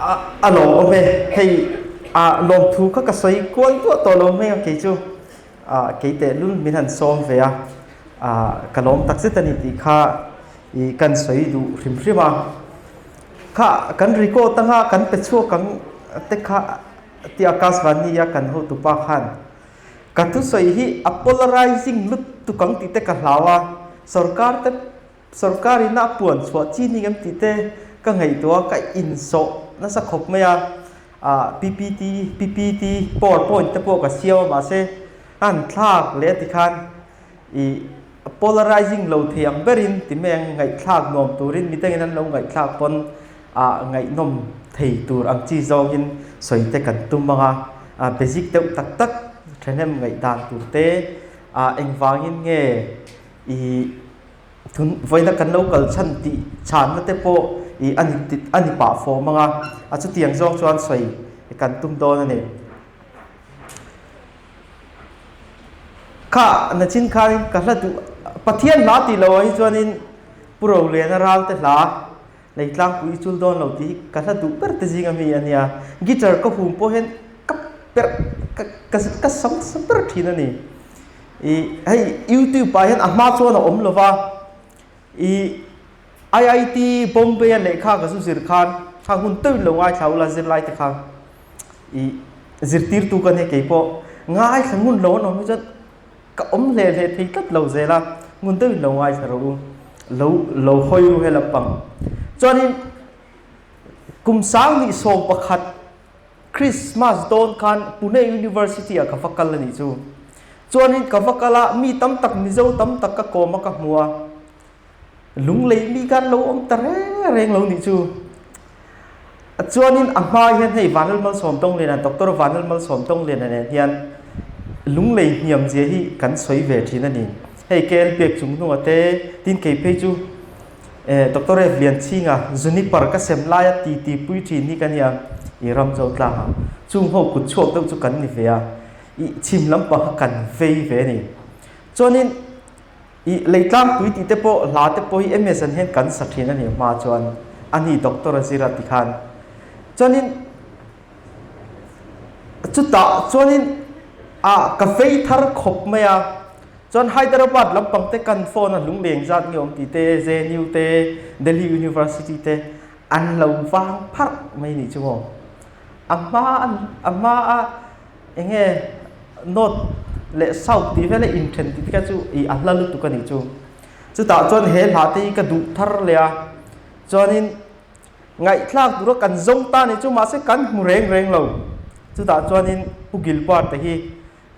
A lawmawm e, hei a lawmthu kha ka sawi kual duah tawh lo mai a kei chu kei tehlul min han sawm ve a, ka lawm tak zet a ni tih kha i kan sawi duh hrim hrim a. Kha kan record anga kan pe chhuak ang te kha tia Akashvani a kan hotupa khan ka thusawi hi a polarizing lutuk ang tih te ka hlau a, sorkar te Sorkar in a puan chhuah chi ni em tih te ka ngaihtuah a, ka insawh nasa khawp mai a, ah PPT, PPT, powerpoint te pawh ka siam a mahse a han thlak leh a tikhan ih polarizing lo thei ang berin ti mai ang ngaihthlak nuam turin midangin an lo ngaihthlak pawn ah ngaihnawm thei tur ang chi zawngin sawi te kan tum ang a, ah basic deuh tak tak thahnem ngaihdan tur te ah engvangin nge ih Thun vawiina kan lo kal chhan tih chhanna te pawh ih a ni a ni pah fawm ang a, a chutiang zawng chuan sawi kan tum dawn a ni. Kha nachin khanin ka hla duh Pathian hla tih loh ah hi chuanin Pu Roliana Ralte hla Leitlangpui i chul dawn lo tih hi ka hla duh ber te zinga mi a nia. Guitar ka hum pawh hian ka perh ka ka ka sam sa ber thin a ni. Ih hei YouTube ah hian a hma chuan a awm lo va, ih IIT Bombay a lehkha ka zu zir khan kha hun teuh lo ngaithla ula zirlai te kha ih zirtirtu ka nia kei pawh ngaithla ngun lo an awm hi chuan ka awm hle hle thei tlat lo zel a, ngun deuhin lo ngaithla rawh u, lo lo hawi ru he lampang. Chuanin kum 2011 Christmas dawn khan Pune University ah ka va kal a nih chu. Chuanin ka va kal a, mi tam tak Mizo tam tak ka kawm a ka hmu a, lunglei mi khan lo awm ta reng reng lo nih chu. Chuanin a hma hian hei Vanlal Malsawm Tawngliana, Doctor Vanlal Malsawm Tawngliana nen hian lunglei hniam zia hi kan sawi ve thin a ni. Hei KL pek chung hnungah te tin kei phei chu Doctor Rev Lianchhinga Juniper ka sem laia titi pui thin hi ka nia i ram zo tlang a, chung ho kut chhuak deuh chu kan ni ve a, i chhim lampang kha kan vei ve a ni. Chuanin i leitlangpui tih te pawh hla te pawh hi MS an hian kan sa thin a ni hma chuan a ni Doctor a zir a ti khan. Chuanin chutah chuanin a ka vei thar khawp mai a. Chuan Hyderabad lampang te kan phone a lungleng zat nge awm tih te, JNU te, Delhi University te an lo vang pharh mai nih chu maw. A hma a hma a enge North leh South tih vel a inthen tih te kha chu ih a hla lutuk a nih chu. Chutah chuan he hla te hi ka duh thar leh a, chuanin ngaihthlak tura kan zawng ta nih chu mahse kan hmu reng reng lo. Chutah chuanin Pu Gilbert-a hi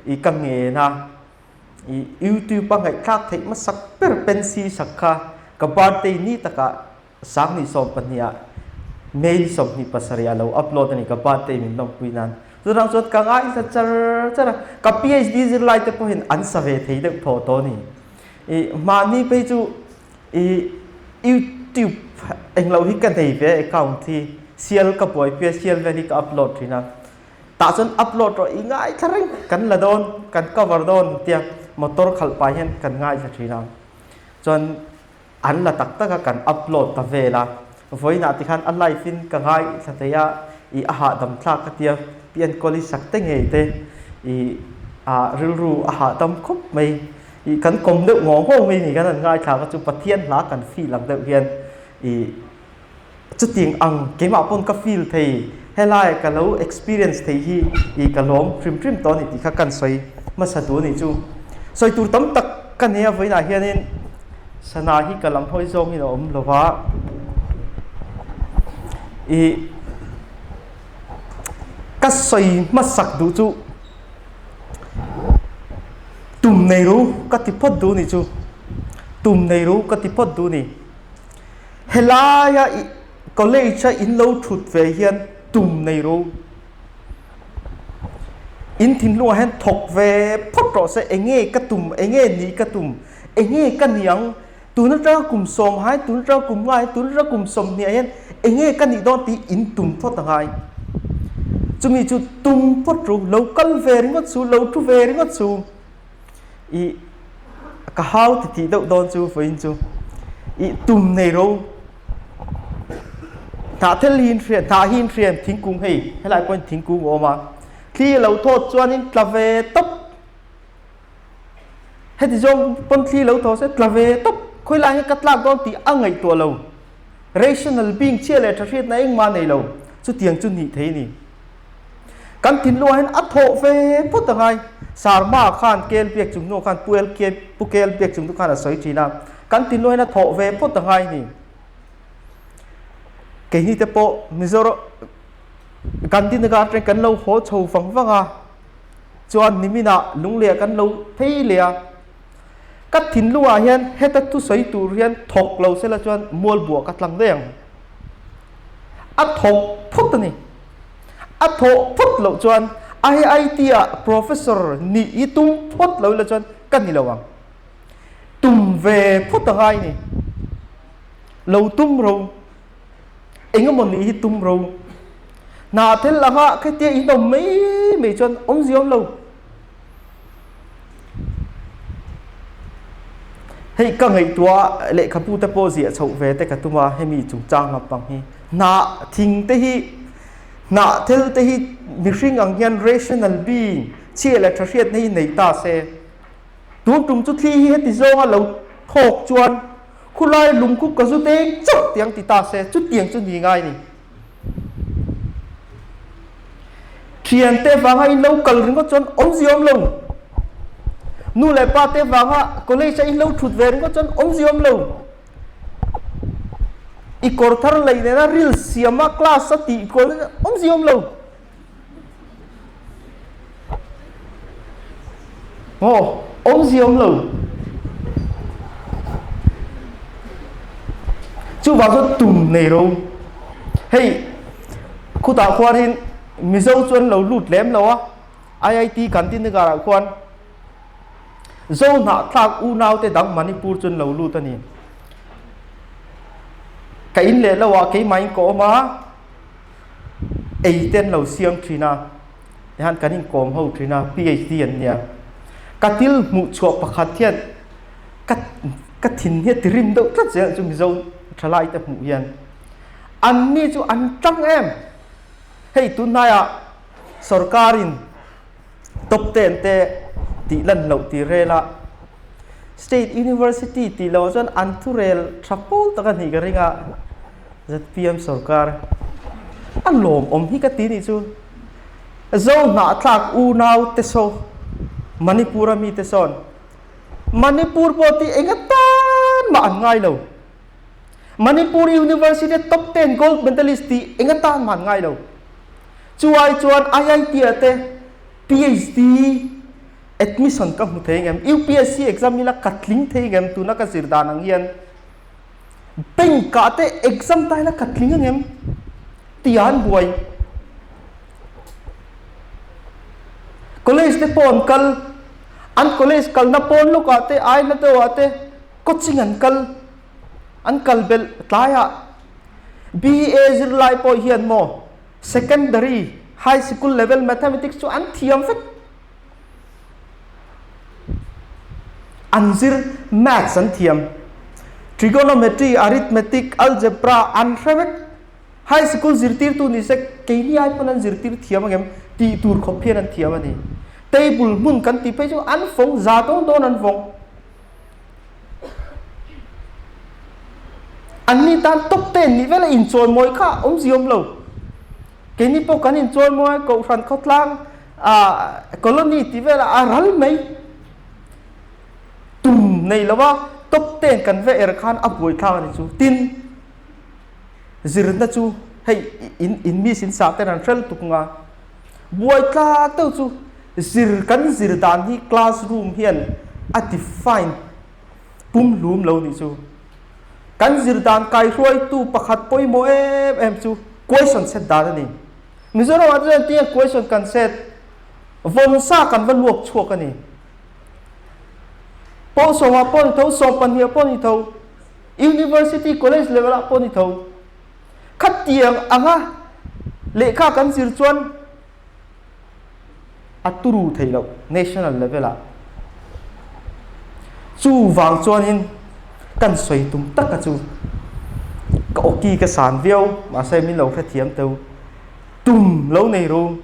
i ka ngen a, i youtube a ngaihthlak theih hmasak ber pensi sak kha ka birthday ni takah 2012 ah May 27 a lo upload a ni ka birthday min lawmpui nan. Chutang chuan ka ngaithla char char a, ka PhD zirlai te pawhin an sa ve thei deuh thaw tawh a ni. I mahni phei chu i youtube englo hi ka nei ve account hi sial ka buaipui a sial vel hi ka upload thin a. Tah chuan upload rawh i ngaithla reng kan la dawn kan cover dawn tia motor khalh pah hian kan ngaithla thin a chuan an la tak tak a kan upload ta vel a vawiinah tikhan a live in ka ngaithla thei a i a hahdam thlak ka tia pi enkawl i sak te ngei te i ah rilru a hahdam khawp mai i kan kawm deuh ngawng ngawng mai ni kan han ngaithla kha chu Pathian hla kan feel ang deuh hian i Chutiang ang keimah pawn ka feel thei, helai ka lo experience thei hi i ka lawm hrim hrim tawh a ni tih kha kan sawi hmasa duh a nih chu. Sawi tur tam tak ka nei a vawiinah hianin sana hi ka lam hawi zawngin a awm lo va, i ka sawi hmasak duh chu tum nei ru ka ti phawt duh a nih chu, tum nei ru ka ti phawt duh a ni. Helaia i college a in lo thut ve hian tum nei ru. In thinlungah hian thawk ve phawt rawh se, enge ka tum, enge nih ka tum, enge ka ni ang, tun atanga kum sawm hai, tun atanga kum nga hai, tun atanga kum sawmhnih ah hian enge ka nih dawn tih in tum phawt a ngai. Chumi chu tum phawt ru, lo kal ve ringawt chu, lo thu ve ringawt chu. I ka hau ti tih deuh dawn chu vawiin chu i tum nei ro. Hnahthel hi in hria, hnah hi in hria em? Thingkung hei, helai pawhin thingkung a awm a. Thli a lo thawt chuanin tla ve tawp. Heti zawng pawn thli lo thaw se tla ve tawp. Khawilai hi ka tlak dawn tih a ngaihtuah lo. Rational being chhia leh tha hriatna engmah nei lo. Chutiang chu nih thei a ni. Kan thinlungah hian a thawh ve phawt a ngai. Sarma khan Kel Biak Chung hnu khan Pu LK Pu Kel Biak Chung hnu khan a sawi thin a. Kan thinlungah hian a thawh ve phawt a ngai a ni. Keini te pawh Mizoram Gandhinagar atangin kan lo haw chho vang vang a. Chuan niminah lungleh kan lo phei leh a. Ka thinlungah hian heta thusawi tur hian thawk lo sela chuan mualbuah ka tlang daih ang. A thawk phawt a ni. A thawh phawt loh chuan IIT ah professor nih hi tum phawt lo ila chuan ka ni lo ang. Tum ve phawt a ngai ni. Lo tum ro. Engemaw nih hi tum ro. Hna thil anga khetia in awm mai mai chuan awmzia awm lo. Hei ka ngaihtuah lehkhabu te pawh ziah chhoh ve te ka tum a, hemi chungchang lampang hi hnah thing te hi hnah thil te hi mihring ang hian rational being chhia leh tha hriatna hi nei ta se. Tun tum chu thli hi heti zawnga lo thawk chuan khulai lungkhup ka zu deng chauh tiang ti ta se, chutiang chu ni ngai ni. Thiante vanga in lo kal ringawt chuan awmzia awm lo. Nu leh pa te vanga college a in lo thut ve ringawt chuan awmzia awm lo. I kawr thar lei nena ril siama class a tih kual awmzia awm lo. Maw awmzia awm lo. Chuvang chuan tum nei ro. Hei khutah khuanin Mizo chuan lo lut lem lo a, IIT Gandhinagar ah khuan Zo hnahthlak unaute dang Manipur chuan lo lut a ni. Ka in leh lo ah keimah in ka awm a. Ei te an lo siam thin a, tihian kan inkawm ho thin a, PhD an nia. Ka thil hmuh chhuah pakhat hian ka ka thin hi a ti rim deuh tlat zel chu Mizo thalai te hmuh hian. An ni chu an tang em. Hei tunhnaiah sorkarin top ten te tih lan loh tih rel a, State University tih loh chuan an thurel tha pawl tak a nih ka ring a, zpm sorkar a lawmawm hi ka ti nih chu. Zo hnahthlak unau te saw Manipur a mite sawn Manipur pawh tih eng atan mah an ngai lo. Manipur University top ten gold medalist tih eng atan mah an ngai lo. Chu ai chuan IIT ah te PhD admission ka hmu thei ngem, UPSC exam ila ka tling thei ngem tuna ka zir dan ang hian bank ah te exam ta ila ka tling angem tih ah an buai. College te pawh an kal, an college kalna pawn lawk ah te ai hla deuh ah te coaching an kal, an kal belh tlai ah BA zirlai pawh hian maw secondary high sikul level mathematics chu an thiam vek. An zir maths an thiam. Trigonometry, arithmetic, algebra an hre vek. High sikul zirtirtu ni se keini ai pawn an zirtir thiam angem tih tur khawp hian an thiam a ni. Table hmun kan tih phei chu an fawng za dawn dawn an vawng. Anni tan top ten nih vela inchawimawi kha awmzia awm lo. Keini pawh kan inchawimawi Kohhran khawtlang ah colony tih velah a ral mai. Tum nei lova top ten kan va er khan a buaithlak a ni chu. Tin, zirna chu hei in in mi sin sah ten an hrel tuk nga. Buaithlak deuh chu zir kan zir dan hi classroom hian a define pumhlum lo nih chu. Kan zir dan kaihruaitu pakhat pawimawh em em chu question set dan a ni. Mizoram ah chuan tinge question kan set vawn sa kan va luak chhuak a ni. Pawl sawmah pawh ni tho, sawm pahnih ah pawh ni tho, university college level ah pawh ni tho. Khatiang anga lehkha kan zir chuan a turu thei loh national level ah. Chuvang chuanin kan sawi tum taka chu Ka awki ka san viau, mahse min lo hrethiam teu. Tum lo nei ru.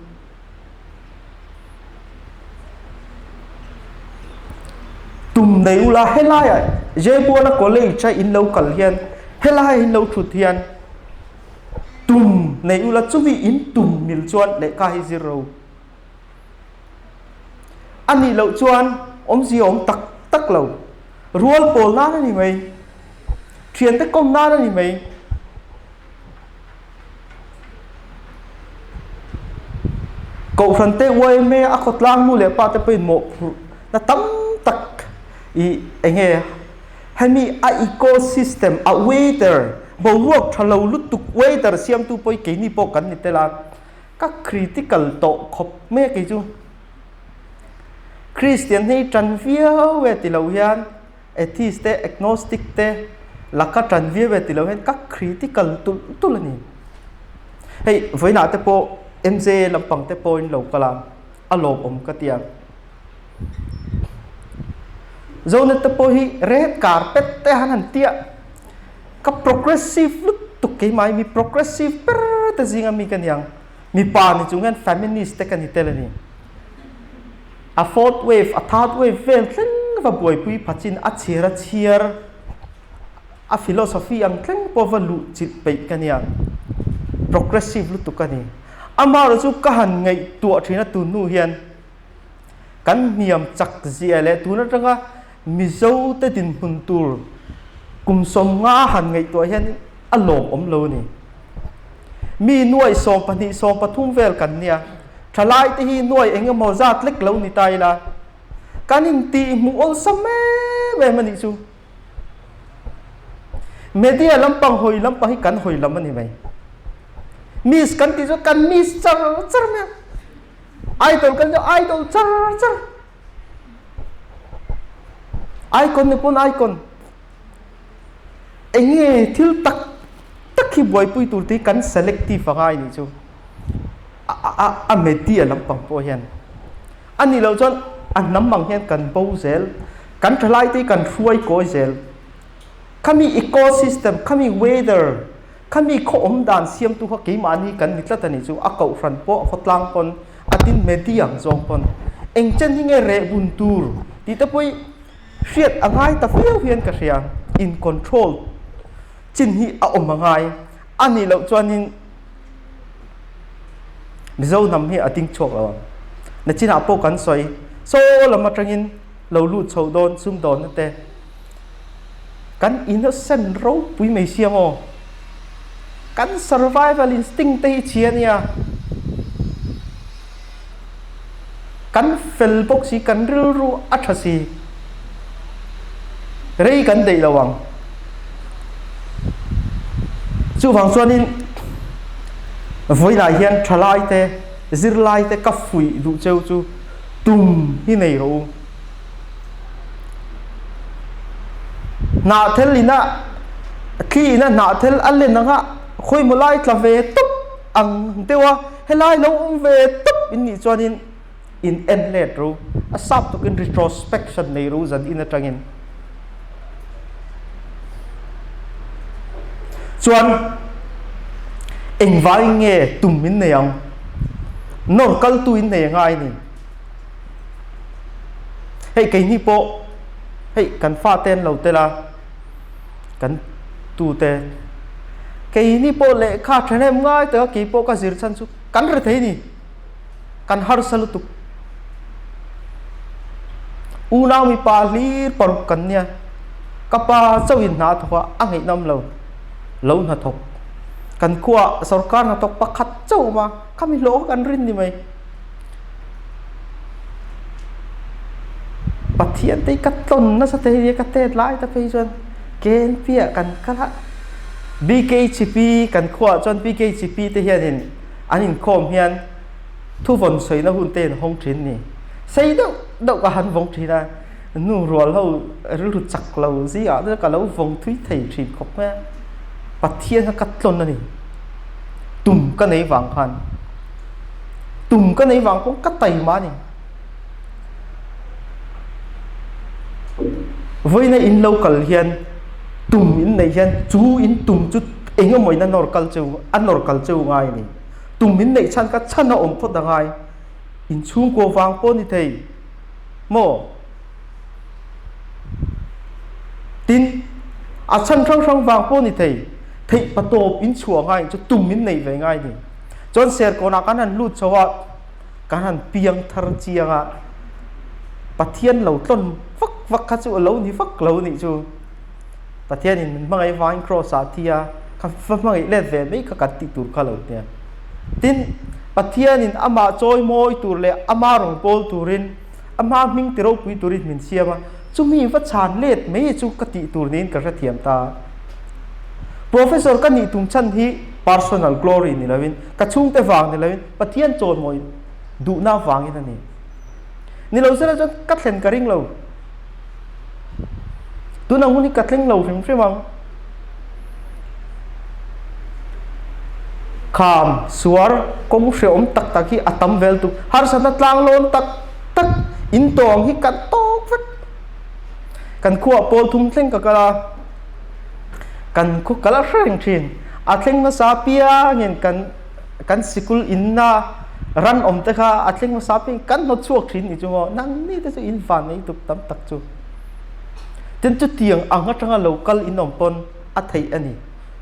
Tum nei ula helaiah Jebuana College a in lo kal hian helaiah in lo thut hian tum nei ula chumi in tum mil chuan lehkha hi zir ro. A nih loh chuan awmzia awm tak tak lo. Rual pawl nan a ni mai. Thiante kawm nan a ni mai. Kohhran te yma a khawtlang nu leh pa te pawhin mawhphurh na tam tak i enge hemi a ecosystem a weather boruak tha lo lutuk weather siamtu pawh hi keini pawh kan ni tel a, ka critical tawh khawp mai a kei chu. Christian hi tan viau e ti lo hian Atheist te, agnostic te laka tan viau e ti lo hian ka critical tulh tulh a ni. Hei vawiinah te pawh MJ lampang te pawhin lo kal a, a lawmawm ka ti a. Zonet te pawh hi red carpet te han han tia ka progressive lutuk keimah hi mi progressive ber te zinga mi ka ni ang. Mipa ni chung hian feminist te ka ni tel a ni. A fourth wave, a third wave vel thleng va buaipui pha chin a chhiar a chhiar a philosophy ang thleng pawh va luh chilh peih ka nia. Progressive lutuk a ni. Amaherawh chu ka han ngaihtuah thin a tun hnu hian kan hniam chak zia leh tun atanga Mizo te dinhmun tur kum 50 han ngaihtuah hian a lawmawm lo a ni. Mi nuai 12, 13 vel kan nia. Thalai te hi nuai eng emaw zat lek lo ni ta ila kan intih hmuh awlsam em em a nih chu. Media lampang hawi lampang hi kan hawi lam a ni mai. Miss kan tih chuan kan miss char char mai a. Idol kan tih chuan idol char char. Icon ni pawn icon. Eng nge thil tak tak hi buaipui tur te hi kan selective a ngai nih chu. A media lampang pawh hian. A nih loh chuan a hnam ang hian kan bo zel, kan thalai te hi kan hruai kawi zel. Khami ecosystem, khami weather, khami khaw awm dan siamtu kha keimahni kan ni tlat a nih chu. A kohhran pawh, a khawtlang pawn, a tin media ang zawng pawn eng chen hi nge reh bun tur tih te pawh hi hriat a ngai ta viau hian ka hria. In control chin hi a awm a ngai. A nih loh chuanin Mizo hnam hi a ding chhuak lo ang. Nachinah pawh kan sawi, saw lam atangin lo lut chho dawn sumdawnna te kan innocent ropui mai sia maw? Kan survival instinct te hi chhia nia. Kan fel bawk si, kan rilru a tha si. Rei kan deih lo ang. Chuvang chuanin vawiinah hian thalai te, zirlai te ka fuih duh cheu chu tum hi nei rawh u. Hnahthel ina thli ina hnahthel a len anga khawimaw lai tla ve tawp ang deuh a, helai lo awm ve tawp in nih chuanin in en let ru, a sap tukin retrospection nei ru zan in atangin. Chuan engvangin nge tum in nei ang? Nawr kaltu in nei angai a ni. Hei keini pawh hei kan fate an lo tel a, kan tute keini pawh lehkha thahnem ngai taka kei pawh ka zir chhan chu kan ri thei a ni, kan harsa lutuk. Unau mipa hlir paruk kan nia, ka pa chauhin hna a thawk a, a ngaihnawm lo, lo hnathawk. Kan khuaah sorkar hnathawk pakhat chauh a awm a, khami hlawh kha kan rin ni mai. Pathian te hi ka tlawn nasa thei nia ka tet lai ta phei chuan KNP ah kan kal a, BKHP kan khuaah chuan BKHP te hianin an inkhawm hian thuvawn sawina hun te an hawng thin ni. Sei deuh deuh ka han vawng thin a, nu rual ho rilru chak lo zingah te ka lo vawng thui thei thin khawp mai a, Pathian kha ka tlawn a ni. Tum ka nei vang khan. Tum ka nei vang pawh ka taima a ni. Vawiina in lo kal hian tum in neih hian chu in tum chu Eng emawin a nawr kal cheu, a nawr kal cheu ngai a ni. Tum in neih chhan kha chhan a awm phawt a ngai. In chhungkua vang pawh ni thei maw? Tin, a chhan hrang hrang vang pawh ni thei. Theih patawp in chhuah ngai chu tum in neih ve ngai a ni. Chuan Serkawnah kan han lut chho a, kan han piang thar chiang a, Pathian lo tlawn vak vak kha chu a lo ni vak lo nih chu. Pathianin min hmangaih vangin Kraws ah a thi a, ka va hmangaih let ve mai kha kan tih tur kha lo nia. Tin, Pathianin amah chawi mawi tur leh ama rawn pawl turin, ama hming ti ropui turin min siam a, chumi va chhan let mai chu ka tih tur niin ka hrethiam ta. Professor ka nih tum chhan hi personal glory ni loin, ka chhungte vang ni loin, Pathian chawimawi duhna vangin a ni. Ni lo sela chuan ka thlen ka ring lo. Tunah hun hi ka thleng lo hrim hrim ang. Kham, suar, kawng hreawm tak tak hi a tam vel tuk. Harsatna tlang lawn tak tak in tawng hi kan tawk vek. Kan khuaah pawl thum thleng ka kal a, kan khu kal a hreng thin. A thleng hmasa piangin kan kan sikul inna ran awm te kha a thleng hmasa piangin kan hnawt chhuak thin ni chu maw. Nangni te chu in van nei tuk tam tak chu. Tin chutiang ang atanga lo kal in awm pawn a theih a ni.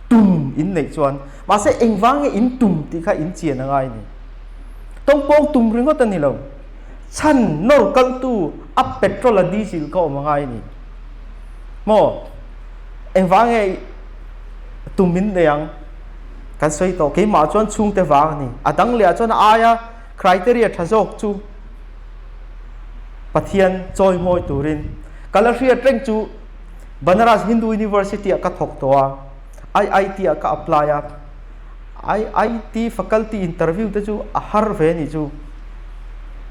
Tum in neih chuan. Mahse engvang nge in tum tih kha in chian a ngai a ni. Tawngpawng tum ringawt a ni lo. Chhan nawr kaltu a petrol a diesel kha awm a ngai a ni. Maw? Engvang nge tum in nei ang? Kan sawi tawh. Keimah chuan chhungte vang a ni. A dang leh ah chuan a aia criteria tha zawk chu Pathian chawimawi turin ka la hriat reng chu Banaras Hindu University ah ka thawk tawh a, IIT ah ka apply a, IIT faculty interview te chu a har ve nih chu,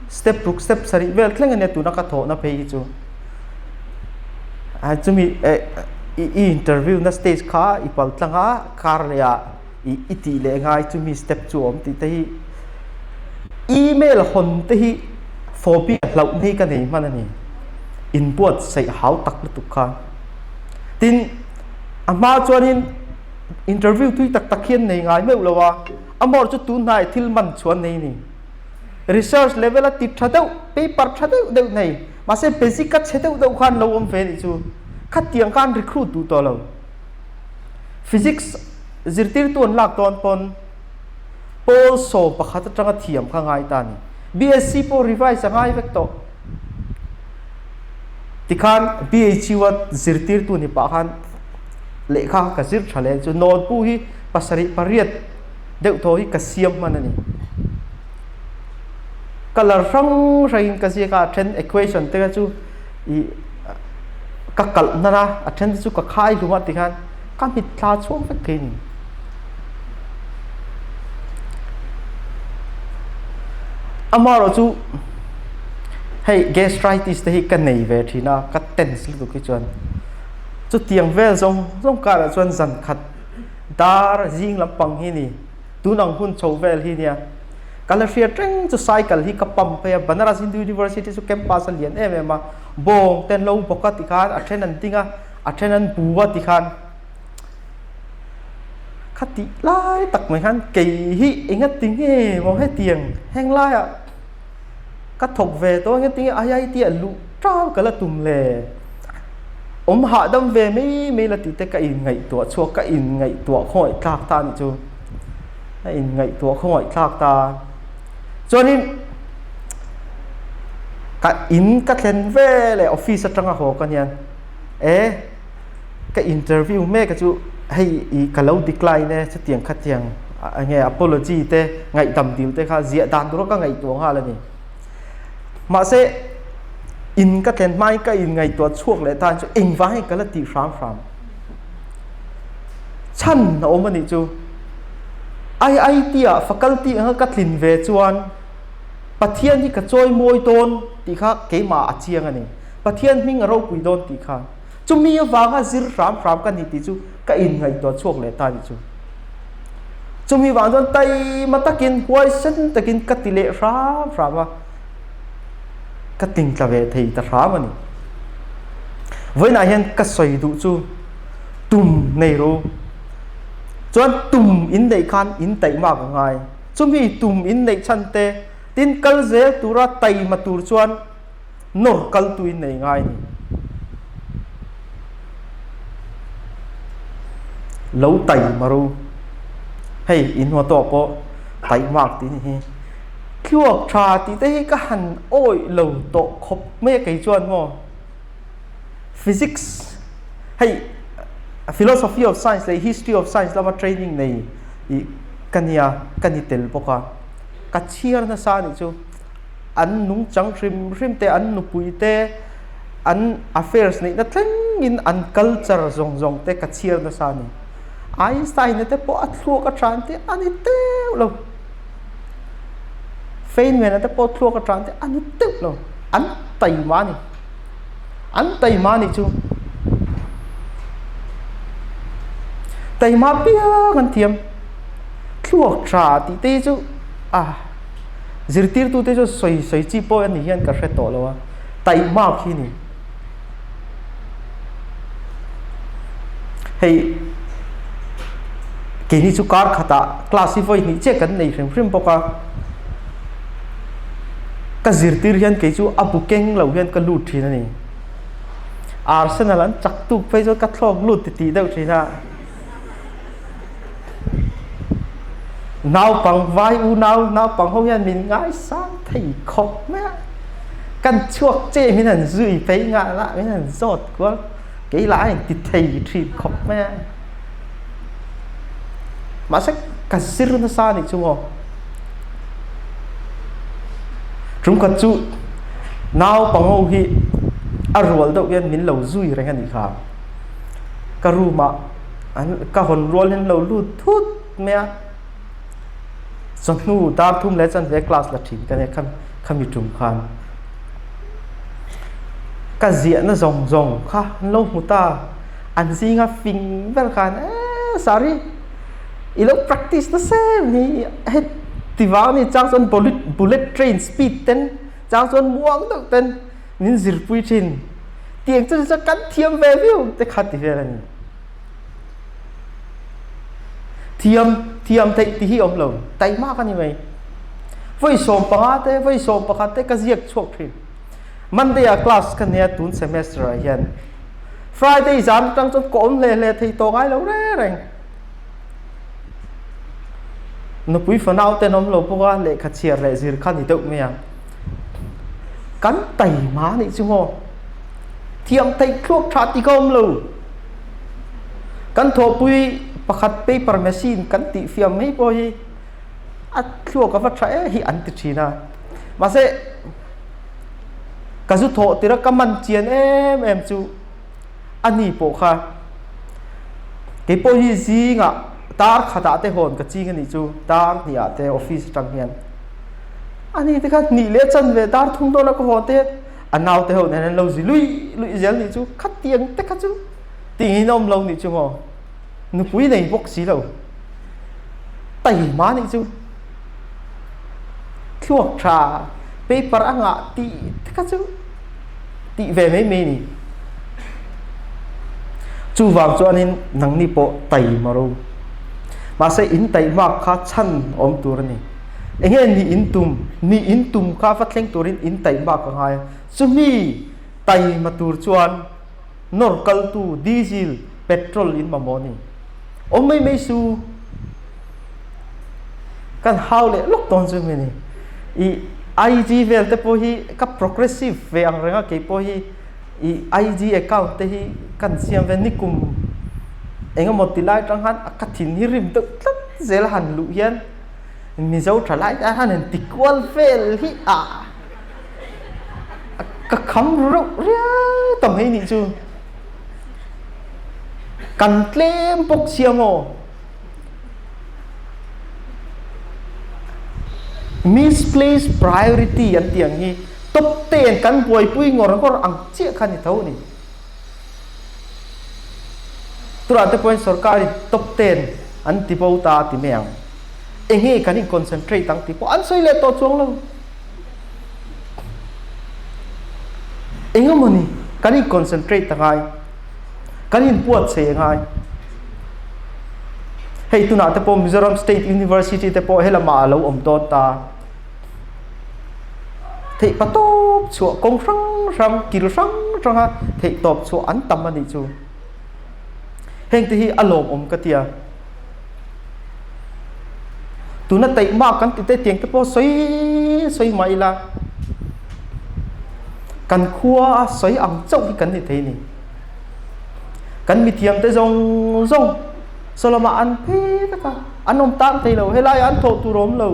step ruk step sarih vel thleng ania tuna ka thawhna phei hi chu. Chumi i interview na stage kha i pal tlang a, kar leh ah i tih leh ngai chumi step chu a awm tih te hi email hawn te hi phobia hlauh na hi ka nei hman a ni inbuatsaih hau tak lutuk kha tin a hma chuanin interview tui tak tak hian nei ngai meuh lo a amawr chu tun hnai thil man chuan nei ni research level a ti tha deuh paper tha deuh deuh nei mahse basic a chhe deuh deuh khan lo awm ve nih chu khatiang khan recruit duh tawh lo. Physics zirtirtu an lak dawn pawn pawl 11 atanga thiam kha ngai ta a ni. BSc pawh revise a ngai vek tawh. Tikhan BHU a zirtirtu ni pah khan lehkha ka zir tha leh chu notebook hi pasarih pariat deuh thaw hi ka siam hman a ni. Colour hrang hrangin ka ziak a, a then equation te kha chu ih ka kalh hnan a, a then te chu ka khai hlum a tikhan ka mitthla chhuak vek thei a ni. Amaherawh chu hei gastritis te hi ka nei ve thin a, ka tense lutuk hi chuan chutiang vel zawng zawng karah chuan zan khat dar zing lampang hi a ni. Tun ang hun chho vel hi nia. Ka la hriat reng chu cycle hi ka pump phei a, Banaras Hindu University chu campus a lian em em a, bawng te an lo bawk a tikhan a then an ding a, a then an bu a tikhan kha tih lai tak mai khan kei hi enga ti nge maw hetiang heng laiah ka thawk ve tawh enga ti nge IIT ah luh ṭau ka la tum le. Awm hahdam ve mai mai la tih te ka inngaihtuah chhuak ka inngaihtuah khawngaih tlak ta a nih chu. A inngaihtuah khawngaih tlak ta. Chuanin ka in ka thlen ve leh office atanga haw ka nian e ka interview mek a chu hei i ka lo decline e chutiang khatiang enge apology te ngaihdam dil te kha ziah dan tur ka ngaihtuah nghal a ni. Mahse in ka thlen hmain ka inngaihtuah chhuak leh tan chu engvangin ka la tih hram hram. Chhan a awm a nih chu. IIT ah faculty anga ka tlin ve chuan Pathian hi ka chawi mawi dawn tih kha keimah a chiang a ni. Pathian hming a ropui dawn tih kha. Chumi avanga zir hram hram ka ni tih chu ka inngaihtuah chhuak leh ta a nih chu. Chumi vang chuan taima takin huaisen takin ka ti leh hram hram a, ka tingtla ve thei ta hram a ni. Vawiinah hian ka sawi duh chu tum nei ru. Chuan tum in neih khan in taihmak a ngai. Chumi tum in neih chhan te, tin kal zel tura taima tur chuan nawr kaltu in nei ngai a ni. Lo taima ro. Hei in hua tawh pawh taihmak tih ni hi. Thluak tha tih te hi ka han awih lo tawh khawp mai a kei chuan maw. Physics hei philosophy of science leh history of science lama training nei ih ka nia ka ni tel bawk a. Ka chhiar nasa anih chu. An nungchang hrim hrim te, an nupui te, an affairs neihna thlengin an culture zawng zawng te ka chhiar nasa a ni. Einstein-a te pawh a thluak a tan te a ni teuh lo. Feynman-a te pawh thluak a tan te a ni teuh lo. An taima a ni. An taima a nih chu. Taima piang an thiam. Thluak tha tih te hi chu a. Zirtirtute chu sawi sawi chi pawh a ni hian ka hre tawh lo a, taihmak hi ni. Hei keini chu kar khatah class hi vawi hnih chiah kan nei hrim hrim bawk a, ka zirtir hian kei chu a bu keng lo hian ka lut thin a ni. Arsenal an chak tuk phei chuan ka thlawk lut titih deuh thin a. Naupang vai unau naupang ho hian min ngaisang thei khawp mai a, kan chhuak che min han zui phei nghah lah min han zawt kual kei lah a inti thei thin khawp mai a. Mahse ka zir nasa a nih chu maw. Tumkhat chu naupang ho hi a rual deuh hian min lo zui reng a nih kha. Ka room ah an ka hawn rual hian lo lut thut mai a, chawhnu dar thum leh chanve class la thin ka nia kha khami tum khan ka ziahna zawng zawng kha an lo hmu ta, an zinga fing ber khan eee sorry i lo practice nasa em hi heti vang a ni chang chuan bullet bullet train speed ten chang chuan muang deuh ten min zirpui thin. Tiang chu chu kan thiam ve viau te kha ti vel a ni. Thiam thiam theih ti hi awm lo, taihmak a ni mai. Vawi 15 te, vawi 11 te ka ziak chhuak thin. Monday ah class ka nia tun semester ah hian. Friday zan atang chuan ka awm hle hle thei tawh ngai lo reng reng. Nupui fanau ten awm lo bawk a, lehkha chhiar leh zir kha ni deuh mai ang. Kan taima nih chu maw? Thiam theih thluak tha ti ka awm lo. Kan thawhpui pakhat paper machine kan tih fiam mai pawh hi a thluak a va tha e hi an ti thin a. Mahse ka zu thawh tir a ka man chian em em chu a ni pawh kha keipawh hi zingah tar khatah te hawn ka ching a nih chu tar hnih ah te office atang hian. Ani te kha hnih leh chan ve dar thum dawn a ka haw te a nau te ho nen an lo zi lui lui zel nih chu khatiang te kha chu tingin a awm lo nih chu maw nupui nei bawk si lo taima nih chu thluak tha paper a ngah tih te kha chu tih ve mai mai ni chuvang chuanin nangni pawh taima ro mahse in taihmak kha chhan awm tur a ni. Enge ni in tum? Ni in tum kha va thleng turin in taihmak a ngai a. Chumi taima tur chuan nawr kaltu diesel, petrol in mamawh a ni. Awm mai mai su. Kan hau leh lawk dawn chu mi ni. I IG vel te pawh hi ka progressive ve ang reng a kei pawh hi i IG account te hi kan siam ve nikum engemaw ti lai atang khan ka thin hi rim deuh tlat zel a han luh hian. Mizo tha lai te han in ti kual vel hi a ka kham reuh riau ta mai nih chu kan tlem bawk sia maw misplaced priority an tih ang hi top ten kan buaipui ngawr ngawr ang chiah kha ni tho a ni tunah te pawhin sorkar in top ten an ti bo ta a ti mai ang. Enge kan in concentrate ang tih pawh an sawi leh tawh chuang lo. Engemaw ni kan in concentrate a ngai, kan in puat chei a ngai. Hei tunah te pawh Mizoram State University te pawh helamah a lo awm dawn ta. Theih patawp chhuah kawng hrang hrang, kil hrang hranga theih tawp chhuah an tam a nih chu. Heng te hi a lawmawm ka tia. Tuna taihmak kan ti te tiang te pawh sawi sawi mah ila kan khua a sawi ang chauh hi kan ni thei ni. Kan mithiam te zawng zawng saw lamah an phei vek a, an awm tang thei lo, helai ah an thawh tur a awm lo.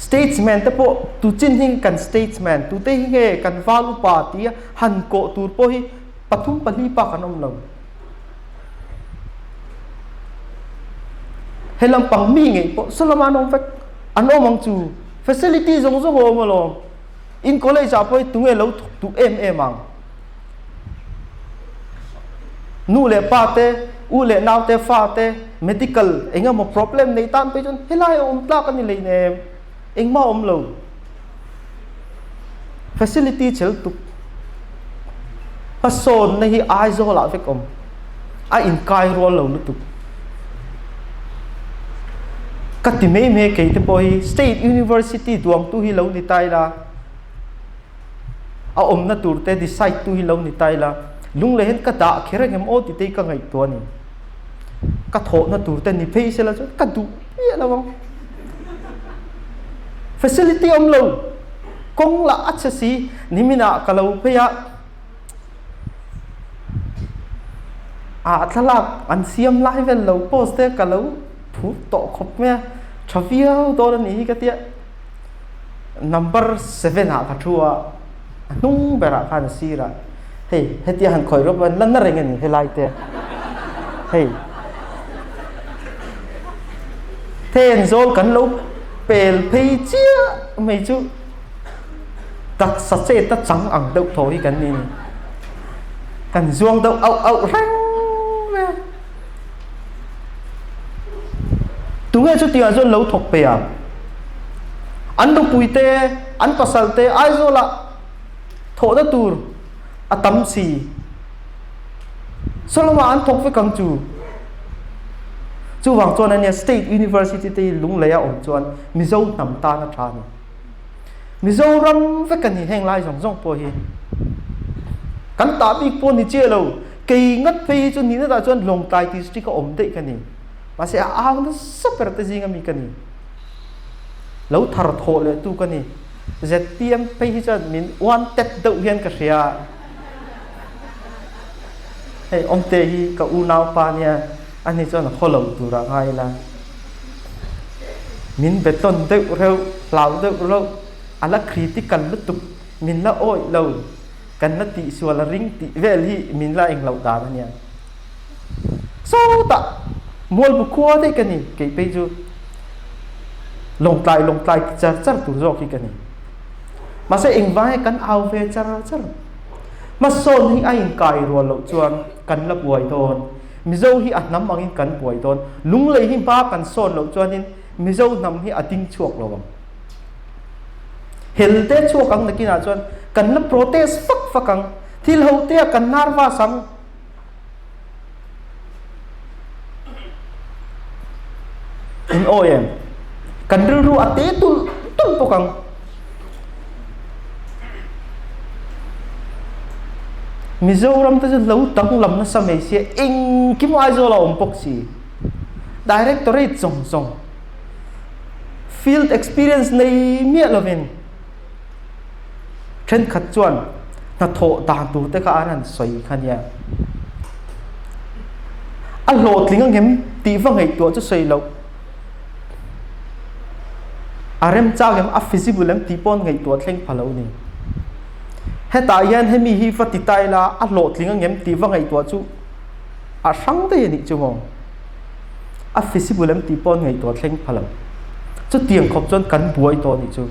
Statesman te pawh tu chin hi kan statesman, tute hi nge kan val upa tia han kawh tur pawh hi pathum pahnih bak an awm lo. He lampang mi ngei pawh saw lama an awm vek, an awm ang chu. Facility zawng zawng a awm alawm. In college ah pawh hi tunge lo thawk duh em em ang? Nu leh pa te, u leh nau te, fa te, medical eng emaw problem nei tan phei chuan helai a awm tlak a ni leinem, engmah a awm lo. Facility chel tuk hmasawnna hi Aizawl ah vek awm a inkai rual lo lutuk. Ka ti mai mai kei te pawh hi State University duangtu hi lo ni ta ila a awmna tur te decide tu hi lo ni ta ila lunglei hian ka dah kher angem aw tih te hi ka ngaihtuah a ni. Ka thawhna tur te ni phei sela chuan ka duh miah lo ang. Facility awm lo, kawng lah a chhe si, niminah ka lo phei a, ah thlalak an siam lai vel lo post te ka lo phur tawh khawp mai a, tha viau dawn a nih hi ka tia, number seven ah ka thu a, a hnung berah khan a sir a, hei hetia han khawih rawp an la na reng a ni helai te, hei. Thenzawl kan lo pel phei chiah mai chu taksa chet a chang ang deuh thaw hi kan ni ni. Kan zuang deuh auh auh reng mai a. Tunge chutiangah chuan lo thawk pe ang? An nupui te, an pasal te Aizawlah thawhna tur a tam si. Saw lamah an thawk vek ang chu. Chuvang chuan ania State University te hi lunglei a awm chuan Mizo hnam tan a tha a ni. Mizoram vek a ni heng lai zawng zawng pawh hi. Kan tah bik pawh ni chiah lo. Kei ngat phei hi chu nihna tah chuan Lawngtlai District a awm daih ka ni. Mahse a au nasa ber te zinga mi ka ni. Lo thar thawh leh tu ka ni. ZPM phei hi chuan min wanted deuh hian ka hria. Hei awmte hi ka unaupa nia ani chuan a khaw lo tur ah ngai ila min be tawn deuh reuh hlau deuh reuh a la critical lutuk min la awih lo kan la tihsual a ring tih vel hi min la engloh dan ania sawtah mualbu khua daih ka ni kei phei chu lawngtlai lawngtlai ti char char tur zawk hi ka ni. Mahse engvang nge kan au ve char char? Hmasawn hi a inkai rual loh chuan kan la buai dawn. Mizo hi a hnam angin kan buai dawn. Lunglei hi hma kan sawn loh chuanin Mizo hnam hi a ding chhuak lo ang. Hel te chhuak ang nakinah chuan kan la protest fak fak ang. Thil ho te ah kan nervous ang. In awi em? Kan rilru a te tulh tulh bawk ang. Mizoram te chu lo danglam nasa mai sia engkim Aizawl a awm bawk si. Directorate zawng zawng field experience nei miah lovin Thenkhat chuan hnathawh dan tur te kha an han sawi kha nia. A hlawhtling angem tih va ngaihtuah chu sawi loh. A remchang em, a feasible em tih pawh an ngaihtuah thleng pha lo ni. Hetah hian hemi hi va ti ta ila a hlawhtling angem tih va ngaihtuah chu a hrang daih a nih chu maw. A feasible em tih pawh an ngaihtuah thleng pha lo. Chutiang khawp chuan kan buai tawh a nih chu.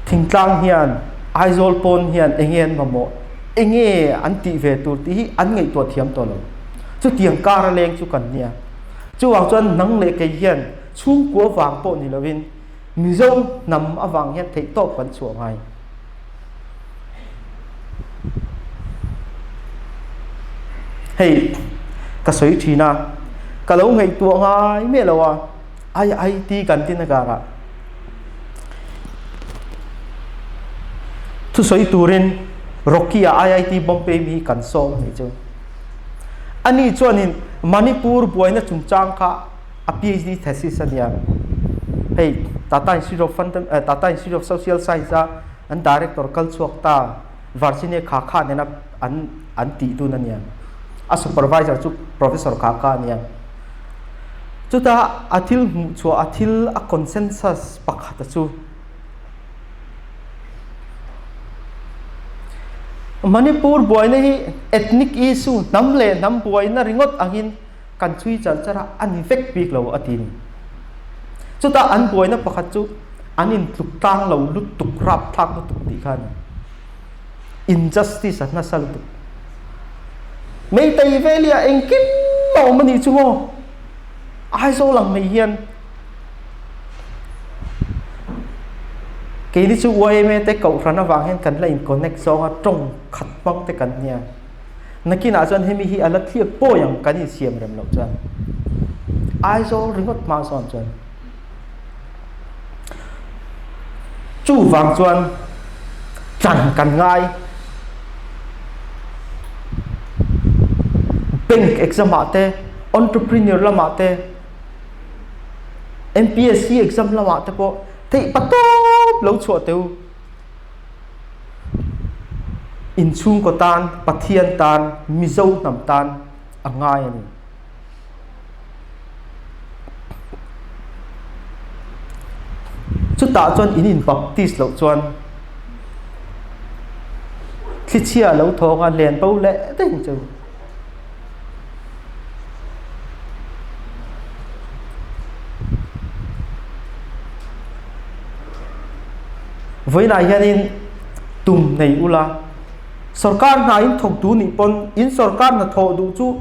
Thingtlang hian Aizawl pawn hian eng nge an mamawh, eng nge an tih ve tur tih hi an ngaihtuah thiam tawh lo. Chutiang kar a leng chu kan nia. Chuvang chuan nang leh kei hian chhungkua vang pawh ni lovin Mizo hnam avang hian theihtawp kan chhuah ngai. Hei ka sawi thin a, ka lo ngaihtuah ngai miah lo a, IIT kan ti na karah thusawi turin Rocky a IIT Bombay mi kan sawm a nih chu. Ani chuanin Manipur buaina chungchang kha a PhD thesis a nia. Hei Tata Institute of Fundam Tata Institute of Social Science a an director kal chhuak ta Virginia kha kha nena an an tih dun a nia. A supervisor chu Professor kha kha a nia. Chuta a thil hmuh chhuah a thil a consensus pakhat a chu Manipur buaina hi ethnic issue hnam leh hnam buaina ringawt angin kan chhui char char a, a ni vek bik lo a ti ni. Chutah an buaina pakhat chu an intluk tlang lo lutuk, rapthlak lutuk tih kha a ni. Injustice a nasa lutuk. Meitei Valley ah engkim a awm a nih chu maw? Aizawl ang mai hian keini chu YMA te kohhran avang hian kan la in connect zawng a, tawng khat hmang te kan nia. Nakinah chuan hemi hi a la thliak pawi ang kan insiam rem loh chuan Aizawl ringawt hma sawn chuan chuvang chuan chan kan ngai bank exam ah te entrepreneur lamah te M_P_S_C exam lamah te pawh theih patawp lo chhuah teh u. Inchhungkaw tan, Pathian tan, Mizo hnam tan a ngai a ni. Chutah chuan in in baptist loh chuan thlichhia lo thawng a len bo leh daih ang che u. Vawiinah hianin tum nei ula, sorkar hna in thawk duh nih pawn in sorkar hna thawh duh chu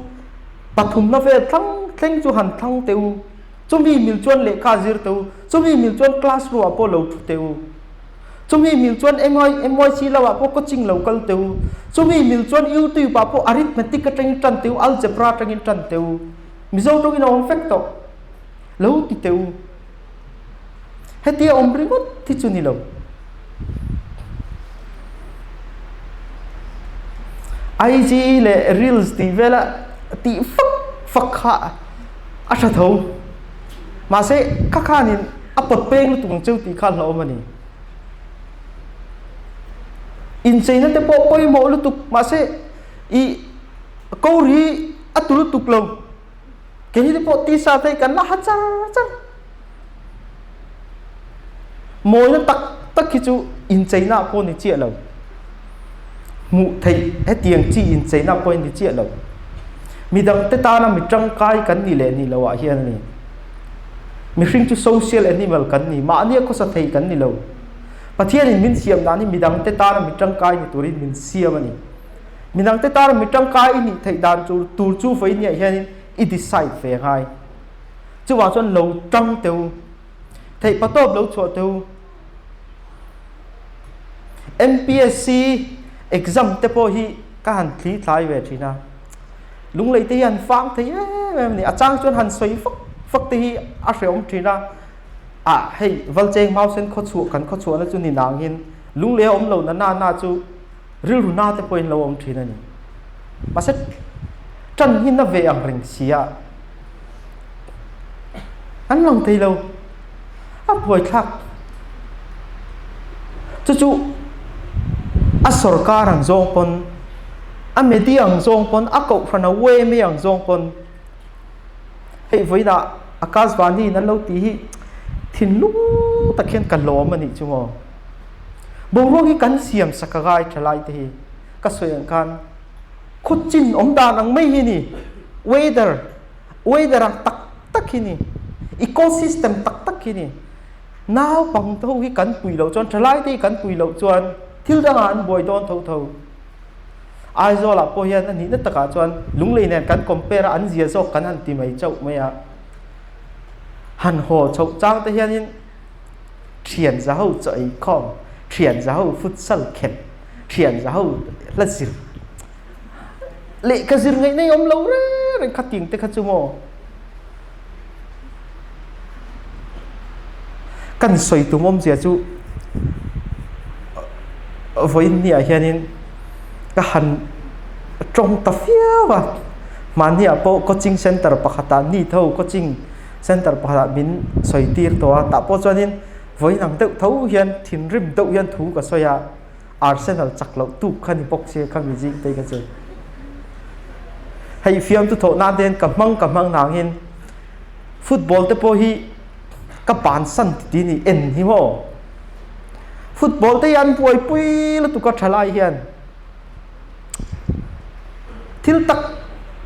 pathumna vel thlang thleng chu han thlang teh u, chumi mil chuan lehkha zir teh u, chumi mil chuan classroom ah pawh lo thu teh u. Chumi mil chuan MYC lamah pawh coaching lo kal teh u. Chumi mil chuan YouTube ah pawh arithmetic atangin tan teh u, algebra atangin tan teh u. Mizo tawngin a awm vek tawh. Lo ti teh u. Hetia awm ringawt hi chu ni lo. IG leh Reels tih vela tih fak fak kha a tha tho. Mahse kha khanin a pawt peng lutuk ang cheu tih kha a hlauhawm a ni. Incheina te pawh pawimawh lutuk mahse ih ko ri a tu lutuk lo. Keini te pawh tisa te hi kan la ha char char. Mawina tak tak hi chu incheina ah pawh ni chiah lo. Hmuh theih hetiang chi incheina pawh hi ni chiah lo. Midangte tana mi tangkai kan nih leh nih loh ah hian a ni. Mihring chu social animal kan ni, mahni a khawsa thei kan ni lo. Pathianin min siam dan hi midangte tana mi tangkai ni turin min siam a ni. Midangte tana mi tangkai i nih theih dan chu tur chu vawiin niah hianin i decide ve ngai. Chuvang chuan lo tang teh u, theih patawp lo chhuah teh u. MPSC exam te pawh hi ka han thli thlai ve thin a, lunglei te hi han fang thei em em a ni, a chang chuan han sawi fak fak te hi a hrehawm thin a, ah hei Valcheng Mausen khawchhuah kan khawchhuahna chu ni nangin lunglei a awm lo na na na chu rilru na te pawhin lo awm thin a ni. Mahse tan hi na ve ang reng si a, an lang thei lo. A buaithlak. Chu chu a sorkar ang zawng pawn, a media ang zawng pawn, a kohhran a YMA ang zawng pawn hei vawiinah Akashvani in an lo tih hi thinlung tak hian ka lawm a nih chu maw. Boruak hi kan siam sak a ngai tha lai te hi ka sawi ang khan khawchin awm dan ang mai hi a ni. Weather weather ang tak tak hi ni, ecosystem tak tak hi ni. Naupang te ho hi kan pui loh chuan, thalai te hi kan pui loh chuan thil dangah an buai dawn tho tho. Aizawl ah pawh hian a nihna takah chuan lunglei nen kan compare a, an zia zawk kan han ti mai chauh mai a. Han haw chhoh chang te hianin thian za ho chaw ei khawm, thian za ho futsal khelh, thian za ho hla zir. Lehkha zir ngaih nei awm lo reng reng kha ting te kha chu maw. Kan sawi tum awmzia chu vawiin ni ah hianin ka han tawng ta viau a, mahni ah pawh coaching center pakhatah ni tho coaching center pakhatah min sawi tir tawh a, tah pawh chuanin vawiin ang deuh tho hian thinrim deuh hian thu ka sawi a. Arsenal chak loh tuk kha ni bawk sia kha mi zing te kha chu. Hei fiamtu thawh nan te hian ka hmang ka hmang nangin football te pawh hi ka bansan ti ti ni en hi maw. Football te hi an buaipui lutuk a thalai hian thil tak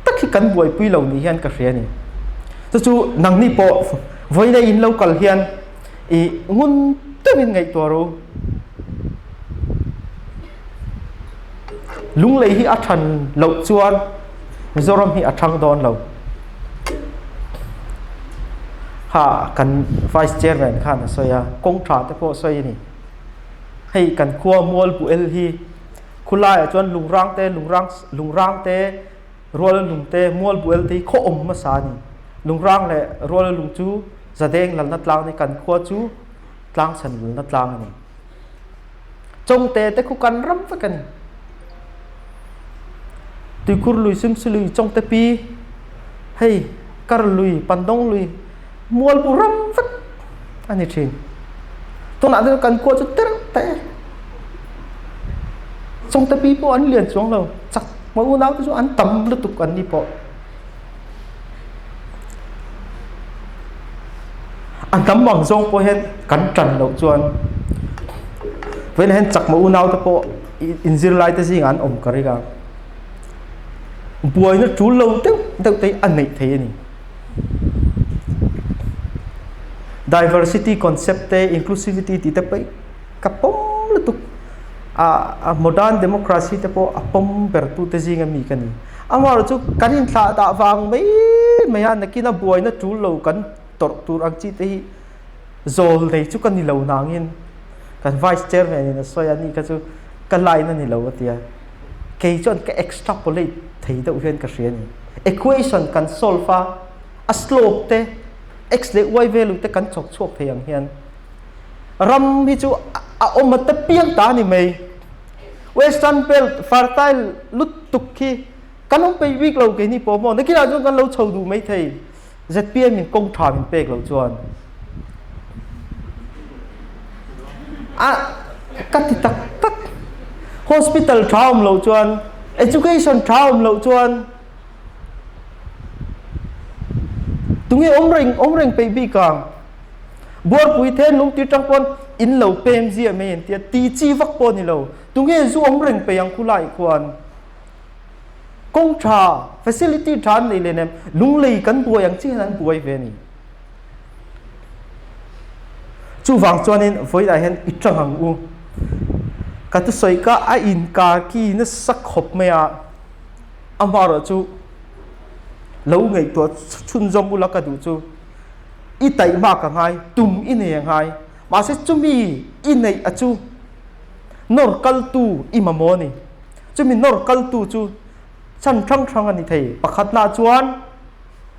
tak hi kan buaipui lo ni hian ka hria ni. Chu chu nangni pawh vawiin a in lo kal hian i ngun deuhin ngaihtuah ru. Lunglei hi a than loh chuan Mizoram hi a thang dawn lo. Ha kan Vice Chairman khan a sawi a, kawng tha te pawh sawi a ni. Hei kan khua Mualbuel hi khulaiah chuan lungrang te, lungrang lungrang te, ruala lung te, Mualbuel te hi khaw awm hmasa a ni. Lungrang leh ruala lung chu Zadeng lalna tlang a ni, kan khua chu tlangchhan lalna tlang a ni. Chawngte te khu kan ram vek a ni. Tuikhur lui, Simsi lui, Chawngte pi, hei Kar lui, Pandawng lui, Mualbu ram vek a ni thin. Tunah chuan kan khua chu tereuh te. Chawngte pi pawh an lian chuang lo, chak hma unau te chu an tam lutuk an ni pawh. A hnam ang zawng pawh hian kan tan loh chuan vawiinah hian chakma unau te pawh inzirlai te zingah an awm ka ring a, buaina tul lo deuh deuh te hi a neih thei a ni. Diversity concept te inclusivity tih te pawh hi ka pawm lutuk a modern democracy te pawh a pawm ber tu te zinga mi ka ni. Amaherawhchu kan inthlah dah vang mai mai a nakin a buaina tul lo kan tawrh tur ang chi te hi zawl nei chu ka ni lo nangin kan vice chairman in a sawi a ni kha chu ka line a ni lo a ti a, kei chuan ka extrapolate thei deuh hian ka hria a ni. Equation kan solve a, a slope te x leh y value te kan chawk chhuak thei ang hian ram hi chu a awm a ta piang ta a ni mai. Western belt fertile lutuk khi kan awm peih bik lo keini pawh maw nakinah chuan kan lo chho duh mai thei ZPM in kawng tha min pek loh chuan a ka ti tak tak hospital tha awm loh chuan education tha awm loh chuan tunge awm reng awm reng peih bik ang Buarpui then lung tir tang pawn in lo pem ziah mai an tia, ti chi vak pawh a ni lo. Tunge zu awm reng peih ang khulai khuan kawng tha, facility tha an nei len em, lunglei kan buai ang chi hian an buai ve a ni. Chuvang chuanin vawilah hian i tang ang u. Ka thusawi kha a inkar ki nasa khawp mai a, amaherawhchu lo ngaihtuah chhunzawm ula ka duh chu. I taihmak a ngai, tum i nei a ngai. Mahse chumi i neih a chu nawr kaltu i mamawh a ni. Chumi nawr kaltu chu chhan hrang hrang a ni thei. Pakhatnaah chuan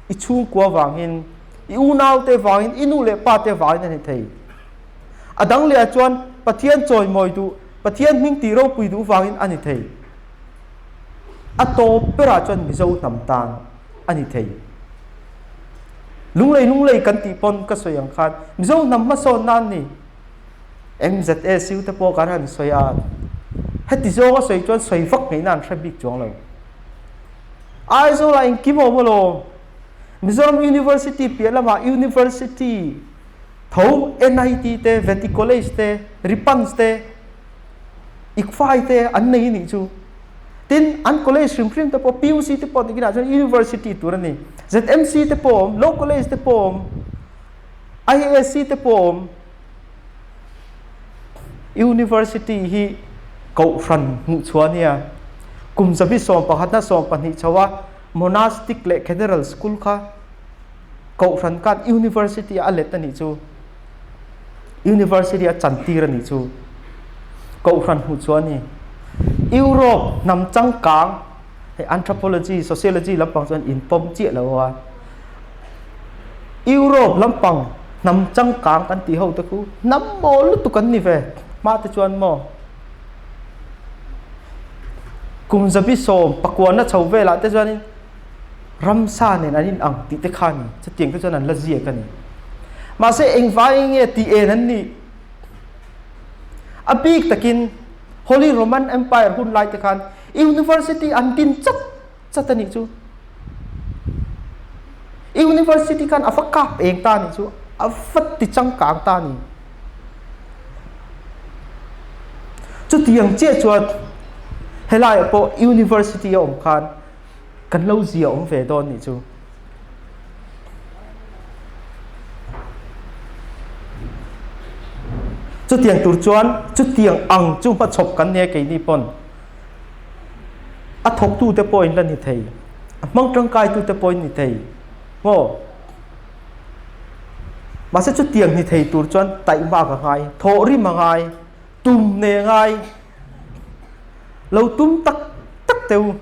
i chhungkua vangin, i unaute vangin, i nu leh pate vangin a ni thei. A dang lehah chuan Pathian chawimawi duh, Pathian hming tih ropui duh vangin a ni thei. A tawp berah chuan Mizo hnam tan a ni thei. Lunglei lunglei kan tih pawn ka sawi ang khan Mizo hnam hmasawn nan ni MZSU te pawh kan han sawi a, heti zawnga sawi chuan sawi vak ngaihna an hre bik chuang lo. Aizawl ah engkim awm alawm. Mizoram University piah lamah University tho NIT te, Vety College te, Ripans te, ICFAI te an nei anih chu. Tin, an college hrim hrim te pawh PUC te pawh nikinah chuan University tur a ni. ZMC te pawh a awm, Law College te pawh a awm, IASC te pawh a awm. University hi kohhran hmuhchhuah a nia. Kum zabi sawmpakhatna sawmpahnih chho a Monastic leh Cathedral School kha kohhran khan University ah a let a nih chu. University a chantir a nih chu. Kohhran hmuh chu a ni. Europe hnam changkang Hei anthropology, sociology lampang chuan inpawm chiah lo a. Europe lampang hnam changkang kan tih ho te khu hnam maw lutuk an ni ve hma te chuan maw kum zabi sawm pakuana chho velah te chuanin ramsa nen an inang tih te kha a ni chutiang te chuan an la ziak a ni mahse engvangin nge tih en an nih a bik takin Holy Roman Empire hun lai te khan university an din chat chat a nih chu. University khan a va kap eng ta nih chu, a va ti changkang ta ni. Chutiang chiah chuan helaiah pawh university a awm khan kan lo zia awm ve dawn nih chu. Chutiang tur chuan chutiang ang chu hmachhawp kan nia keini pawn a thawktute pawhin la ni thei, a hmang tangkaitute pawhin ni thei maw? Mahse chutiang ni thei tur chuan taihmak a ngai, thawhrim a ngai, tum ne a ngai, lo tum tak tak teh u.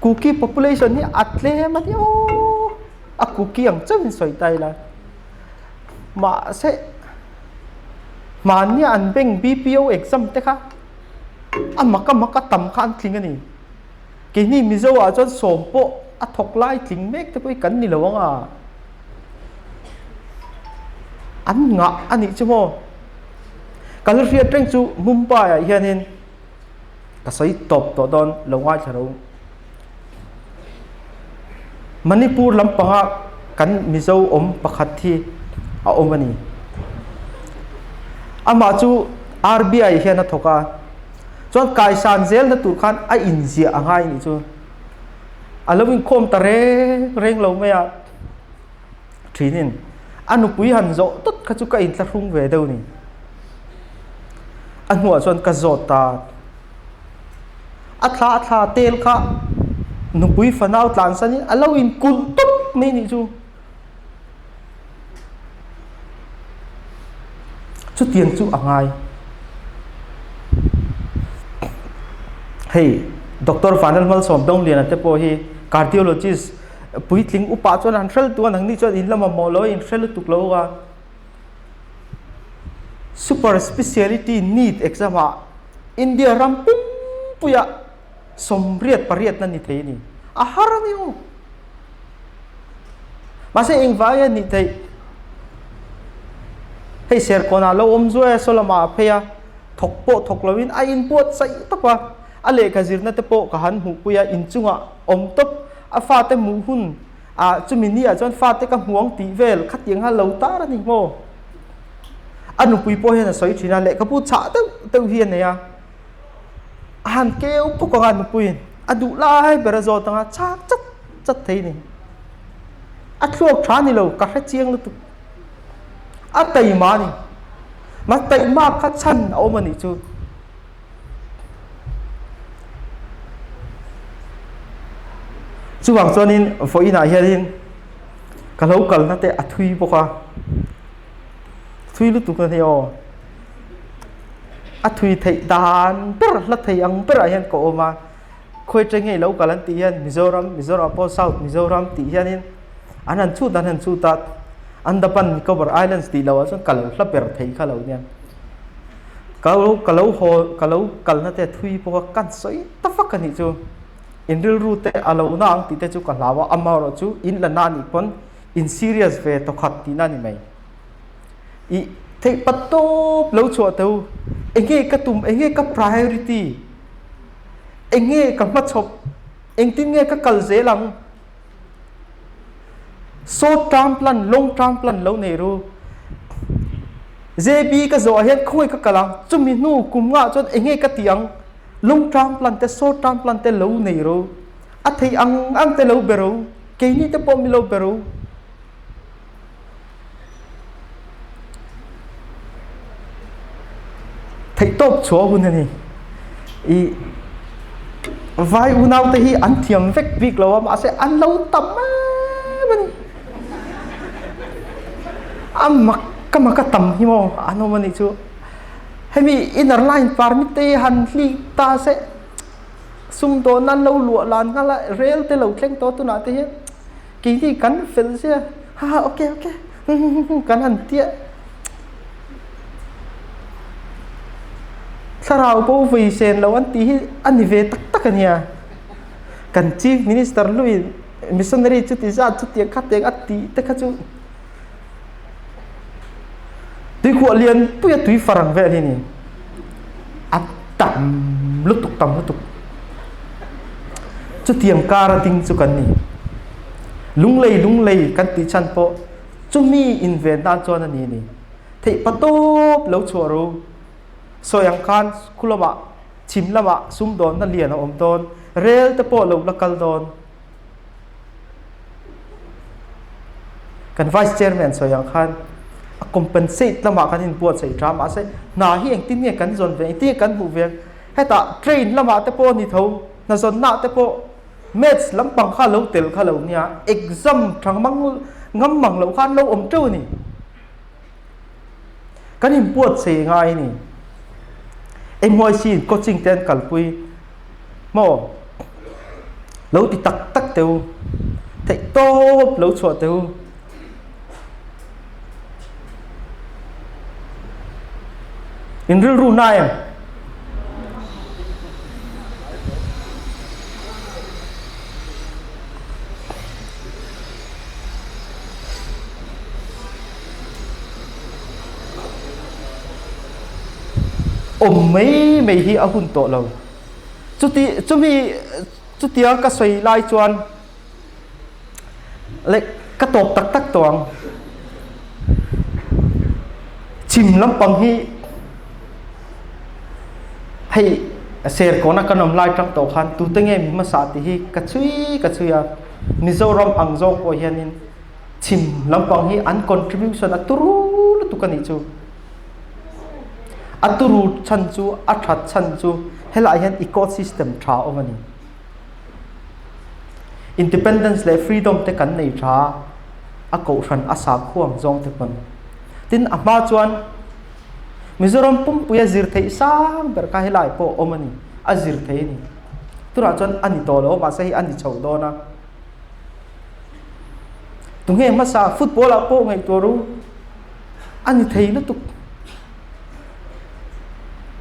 Kuki population hi a tlem a nia aw, a kuki ang chauhin sawi ta ila. Mahse hmannia an bank BPO exam te kha a mak a mak a tam kha an tling a ni. Keini Mizo ah chuan sawm pawh a thawk lai tling mek te pawh hi kan ni lo ang a. An ngah a nih chu maw. Ka la hriat reng chu Mumbai ah hianin ka sawi tawp tawh dawn lo ngaithla ro. Manipur lampanga kan Mizo awm pakhat hi a awm a ni. Amah chu RBI hian a thawk a, chuan kaisan zelna tur khan a inziah a ngai nih chu. A lo inkhawm ta reng reng lo mai a, thinin a nupui han zawh tawt kha chu ka inthlahrung ve deuh a ni. A hnuah chuan ka zawt ta. A thla a thla tel kha nupui fanau tlansan in a lo in kulh tawp mai nih chu. Chutiang chu a ngai. Hei Doctor Vanlalmalsawm Dongliana te pawh hi cardiologist puitling upa chuan an hrel tu a nangni chuan in la mamawh lo a in hre lutuk lo a. Super Speciality NEET exam ah India ram pumpuia sawmriat pariatna ni thei a ni. A har a ni u. Mahse engvai a nih theih? Hei Serkawnah lo awm zuai a, saw lamah a phei a, thawk pawh thawk loin a inbuatsaih tawp a. A lehkha zirna te pawh ka han hmuhpui a, inchungah awm tawp a fate hmuh hun ah chumi ni ah chuan fate ka hmu ang tih vel khatiang kha lo tar a ni maw? A nupui pawh hian a sawi thin a, lehkhabu chhah deuh deuh hi a nei a, a han keu puk ang a nupuiin a duh lai ber a zawt ang a, chhak chat chat thei a ni. A thluak tha a ni lo, ka hre chiang lutuk. A taima a ni. Mahse taima kha chhan a awm a nih chu. Chuvang chuanin vawiinah hianin ka lo kalna te a thui bawk a, thui lutuk a ni aw. A thui theih dan ber hla thei ang berah hian ka awm a, khawi atang nge i lo kal an tih hian Mizoram, Mizoram pawh South Mizoram tih hianin an han chhut an han chhut a, Andaman Nicobar Islands tih loh ah chuan ka lo hla ber thei kha lo nia. Ka lo ka lo haw ka lo kalna te thui bawk a kan sawi ta vak a nih chu in rilru te a lo na ang tih te chu ka hlau a amaherawh chu in la na nih pawn in serious ve tawkhat tihna a ni mai ih theih pat tawp lo chhuah teh u enge ka tum enge ka priority enge ka hmachhawp engtin nge ka kal zel ang. Short term plan, long term plan lo nei ru. JB ka zawh ah hian khawi ka kal ang, chumi hnu kum ngah chuan enge ka ti ang, long term plan te short term plan te lo nei ru. A thei ang ang te lo be ru, keini te pawh mi lo be ru. Theihtawp chhuah hun a ni. I vai unau te hi an thiam vek bik lo a mahse an lo tam em a ni. A mak ka mak a tam hi maw an awm a nih chu. Hemi inner line permit te hi han hlik ta se. Sumdawn an lo luah lan nghal a, rel te lo thleng tawh tunah te hian keini kan fel zia ha ha ok ok kan han tia thlarau bo vui sen lo an tih hi a ni ve tak tak a nia. Kan chief minister lui missionary chuti zat chutiang khatiang a tih te kha chu Tuikhuah lian puia tui farang vel hi ni. A tam lutuk tam lutuk. Chutiang kar a ding chu kan ni. Lunglei lunglei kan tih chhan pawh chumi inven nan chuan a ni ni. Theih patawp lo chhuah ru. Sawi ang khan khu lamah chhim lamah sumdawnna lian a awm dawn. Rel te pawh lo la kal dawn. Kan Vice Chairman sawi ang khan a compensate lamah kan inbuatsaih tha mahse hna hi engtin nge kan zawn ve engtin nge kan hmuh ve hetah train lamah te pawh a ni tho hna zawnna te pawh maths lampang kha lo tel kha lo nia exam tha mang ngam mang loh khan lo awm teuh a ni. Kan inbuatsaih ngai a ni. MYC in coaching te an kalpui maw? Lo ti tak tak teh u, theih tawp lo chhuah teh u. In rilru na em? Awm mai mai hi a hun tawh lo. Chuti chumi chutia ka sawi lai chuan le ka tawp tak tak tawh ang. Chhim lampang hi hei Serkawna kan awm lai tang tawh khan tute nge mi hmasa tih hi ka chhui ka chhui a. Mizoram ang zawng pawh hianin chhim lampang hi an contribution a turu lutuk a nih chu. A turu chhan chu a that chhan chu helaiah hian ecosystem tha a awm a ni. Independence leh freedom te kan nei tha a kohhran a sakhua ang zawng te pawn. Tin a hma chuan Mizoram pumpui a zir theih sang ber kha helai pawh a awm a ni, a zir thei a ni. Tunah chuan a ni tawh lo mahse hei a ni chho dawn a. Tunge hmasa football ah pawh ngaihtuah ru a ni thei lutuk.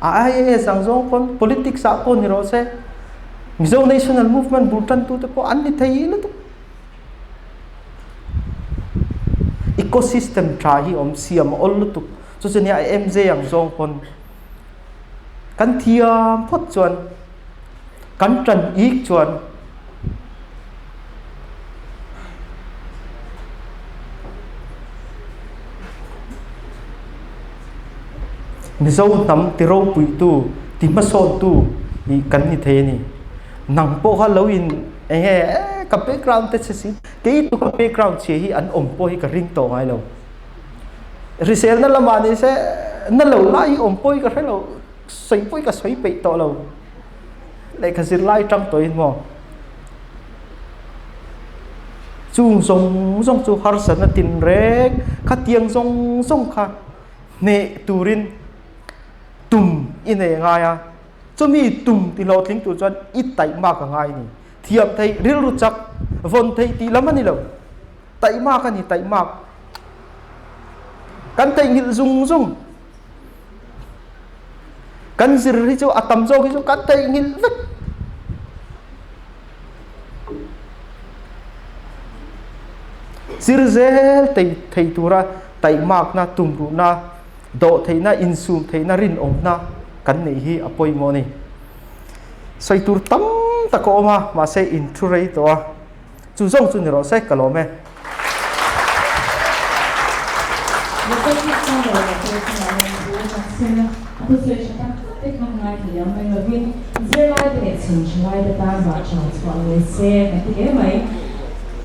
A IAS ang zawng pawn politics ah pawh ni rawh se Mizo National Movement bul tan tu te pawh an ni thei lutuk. Ecosystem tha hi awm siam a awl lutuk. Chu chu nia MJ ang zawng pawn kan thiam phawt chuan kan tan ik chuan Mizo hnam ti ropuitu ti hmasawntu hi kan ni thei a ni. Nang pawh kha lo in eng nge ka background te chhe si kei tu ka background chhia hi an awm pawh hi ka ring tawh ngai lo. Hriselna lamah ni se na lo lai hi awm pawh hi ka hre lo sawi pawh hi ka sawi peih tawh lo. Lehkha zirlai tang tawhin maw chung zawng zawng chu harsatna tinreng khatiang zawng zawng kha hneh turin tum i nei ngai a, chumi tum ti hlawhtling tur chuan i taihmak a ngai a ni. Thiam theih rilru chak vawn theih tih lam a ni lo, taihmak a ni taihmak. Kan theihnghilh zung zung. Kan zir hi chu a tam zawk hi chu kan theihnghilh vek. Zir zel thei thei tura taihmakna, tumruhna, dawhtheihna, insum theihna, rinawmna kan neih hi a pawimawh a ni. Sawi tur tam tak a awm a, mahse in thu rei tawh a. Chu zawng chu ni rawh se, ka lawm e. Motor hi chuan lo motor chungah hian thu mahse a thusawi tha tak tak te khan ngaithla liam mai lovin zirlaite leh chhun thalaite tan vah tha chhuah ngei se kan ti hle mai.